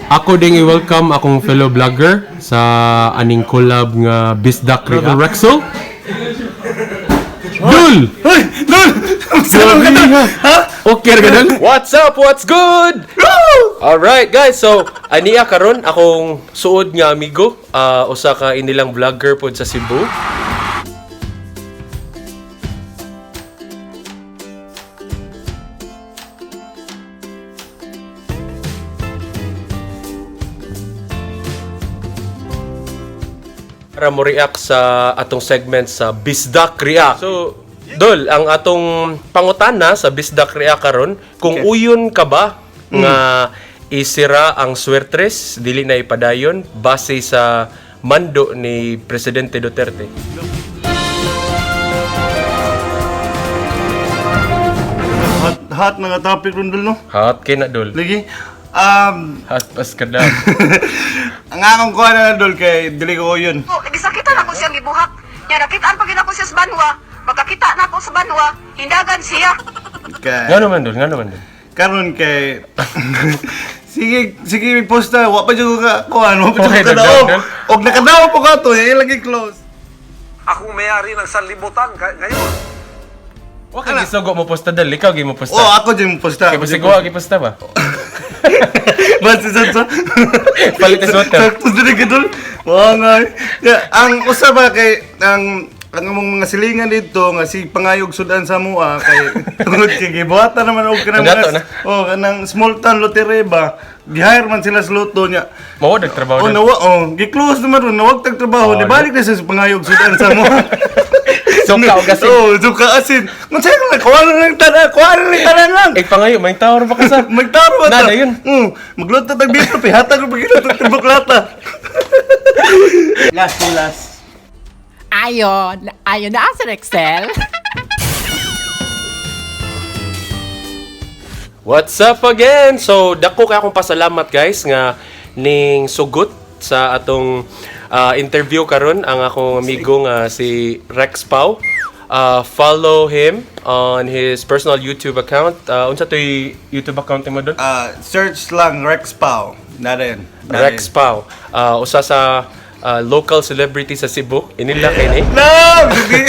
Ako ding i-welcome akong fellow vlogger sa aning collab nga Bisdak React. Rexel. Dul! Hoy, Dol! Salam ka, Dol! Ha? Okay ra ka, Dul? What's up? What's good? Alright guys, so aniya karon akong suod nga amigo, usa ka inilang vlogger pod sa Cebu. Para mo react sa atong segment sa Bisdak React. So, Dol, ang atong pangutana sa Bisdak React karon, kung uyon ka ba nga isira ang swertres, dili na ipadayon base sa mando ni Presidente Duterte? Hot, hot na nga topic ron, Dol, no? Hot kay na, Dol. Lagi. Hot pas ka daw. Ang akong kuha na, Dol, kay dili ko yun. Po, gisakitan ako siyang gibuhak. Nya nakitaan pa gid ako siya sa banwa. Pagkakita na ako sa banwa, hindagan siya. Kay, Nga naman, Dol. Nga naman, Dol. karon kay sige, sige, posta, wa pa jud ko ka kuan, wa pa jud Okay, ko Dol, kadaog. Dol. Og nakadaog po ka to, eh, lagi close. Akong may-ari ng sanlibutan ngayon. Wa ka gisugo mo posta, Dol. Ikaw gi mo posta. Oh, ako jud mo posta. Kay basig wa gi posta ba? Basta sa sa. Palit na sweater. Sakto dili ka, Dol. Wa nga. Ya, ang usa ba kay ang among mga silingan dito nga si pangayog sudan sa mua kay tungod kay gibuhatan naman og kanang Ang gato mga- na. oh, kanang small town lottery ba. Gi-hire man sila sa luto niya. Mao nagtrabaho Oh, Dol. nawa, oh, gi-close naman ron, nawag tag trabaho, Oh, di balik na siya sa pangayog sudan sa mua. Suka og asin. Oh, suka asin. Mansaya ka lang, kuha na lang tanan, kuha na lang tanan lang. Eh, pangayo, may tawar pa ka sa. Magtaro ba Nada ta? yun. Magluto tag dito, pihatag ko pagkiluto tag buklata. Last to last. Ayon, ayon na sa Excel. What's up again? So, dako kay akong pasalamat guys nga ning sugot sa atong interview karon ang akong amigo nga si Rex Pau. Follow him on his personal YouTube account. Unsa to'y YouTube account mo doon? Search lang Rex Pau. Nada yun. Nada Rex yun. Pau. Usa sa local celebrity sa Cebu. Inila kay ni. No! Sige.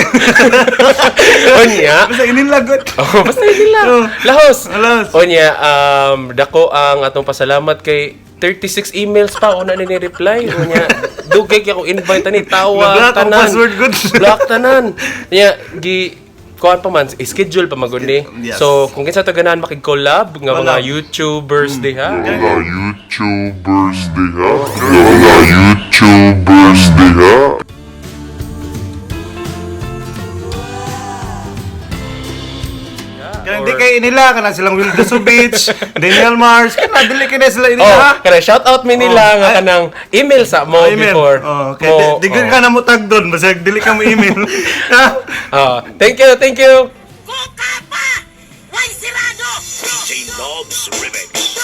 Unya. Basta inilagot. Oh, basta inila. Oh. Lahos. Lahos. Unya, dako ang atong pasalamat kay 36 emails pa una ni reply. Unya, dugay kay ako invite ani tawag Na-block ang tanan. password good. Block tanan. Unya, gi kuan pa man, schedule pa magud ni. Yes. So, kung kinsa to ganahan makig-collab nga mga Collab. YouTubers diha. Mga YouTubers diha. Mga YouTubers diha. Kaya hindi kay inila, kana silang Will Beach, Daniel Mars, kana dili kay na sila inila. Oh, kana shout out mi nila Oh. nga Ay. kanang email sa mo Email. before. Oh, okay. Mo, Di, di oh. ka na mo tag doon, basta dili ka mo email. Ha? Ah, thank you, thank you. Kung ka pa! Way sirado! DJ Knobs Remix.